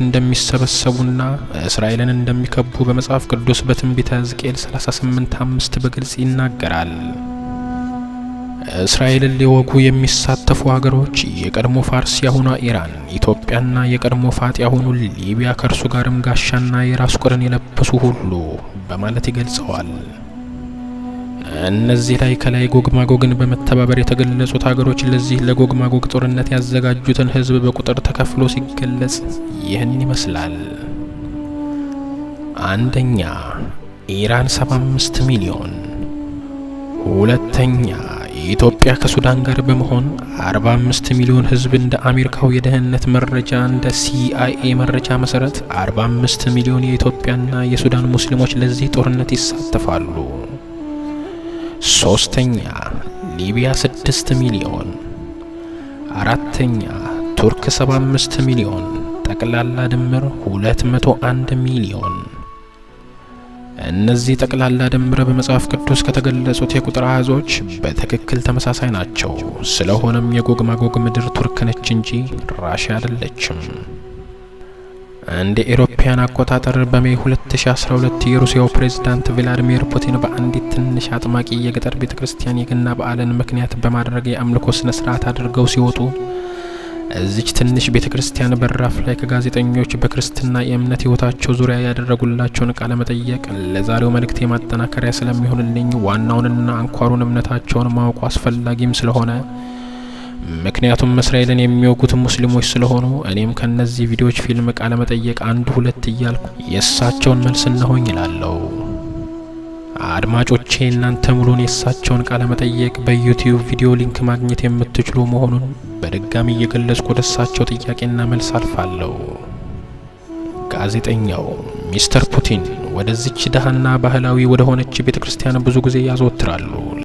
እንደሚሰበሰቡና እስራኤልን እንደሚከቡ በመጽሐፍ ቅዱስ በትንቢተ ሕዝቅኤል 38:5 በግልጽ ይናገራል። እስራኤልን ሊወጉ የሚሳተፉ ሀገሮች የቀድሞ ፋርስ ያሁኗ ኢራን፣ ኢትዮጵያና የቀድሞ ፋጥ ያሁኑ ሊቢያ፣ ከእርሱ ጋርም ጋሻና የራስ ቁርን የለበሱ ሁሉ በማለት ይገልጸዋል። እነዚህ ላይ ከላይ ጎግ ማጎግን በመተባበር የተገለጹት ሀገሮች ለዚህ ለጎግ ማጎግ ጦርነት ያዘጋጁትን ሕዝብ በቁጥር ተከፍሎ ሲገለጽ ይህን ይመስላል። አንደኛ፣ ኢራን 75 ሚሊዮን። ሁለተኛ፣ ኢትዮጵያ ከሱዳን ጋር በመሆን 45 ሚሊዮን ህዝብ። እንደ አሜሪካው የደህንነት መረጃ፣ እንደ ሲአይኤ መረጃ መሰረት 45 ሚሊዮን የኢትዮጵያና የሱዳን ሙስሊሞች ለዚህ ጦርነት ይሳተፋሉ። ሶስተኛ፣ ሊቢያ 6 ሚሊዮን። አራተኛ፣ ቱርክ 75 ሚሊዮን። ጠቅላላ ድምር 201 ሚሊዮን። እነዚህ ጠቅላላ ድምር በመጽሐፍ ቅዱስ ከተገለጹት የቁጥር አሃዞች በትክክል ተመሳሳይ ናቸው። ስለሆነም የጎግ ማጎግ ምድር ቱርክ ነች እንጂ ራሽያ አይደለችም። እንደ ኤሮፓያን አቆጣጠር በ May 2012 የሩሲያው ፕሬዝዳንት ቭላዲሚር ፑቲን በአንዲት ትንሽ አጥማቂ የገጠር ቤተ ክርስቲያን የገና በዓልን ምክንያት በማድረግ የአምልኮ ስነ ስርዓት አድርገው ሲወጡ እዚች ትንሽ ቤተ ክርስቲያን በራፍ ላይ ከጋዜጠኞች በክርስትና የእምነት ሕይወታቸው ዙሪያ ያደረጉላቸውን ቃለ መጠየቅ ለዛሬው መልእክት የማጠናከሪያ ስለሚሆንልኝ፣ ዋናውንና አንኳሩን እምነታቸውን ማወቁ አስፈላጊም ስለሆነ፣ ምክንያቱም እስራኤልን የሚወጉት ሙስሊሞች ስለሆኑ፣ እኔም ከነዚህ ቪዲዮዎች ፊልም ቃለ መጠየቅ አንድ ሁለት እያልኩ የእሳቸውን መልስ እነሆኝ እላለሁ። አድማጮቼ፣ እናንተ ሙሉን የእሳቸውን ቃለ መጠየቅ በ YouTube ቪዲዮ link ማግኘት የምትችሉ መሆኑን በድጋሚ እየገለጽኩ ወደ እሳቸው ጥያቄና መልስ አልፋለሁ። ጋዜጠኛው፣ ሚስተር ፑቲን ወደዚች ድሃና ባህላዊ ወደ ሆነች ቤተ ክርስቲያን ብዙ ጊዜ ያዘወትራሉ።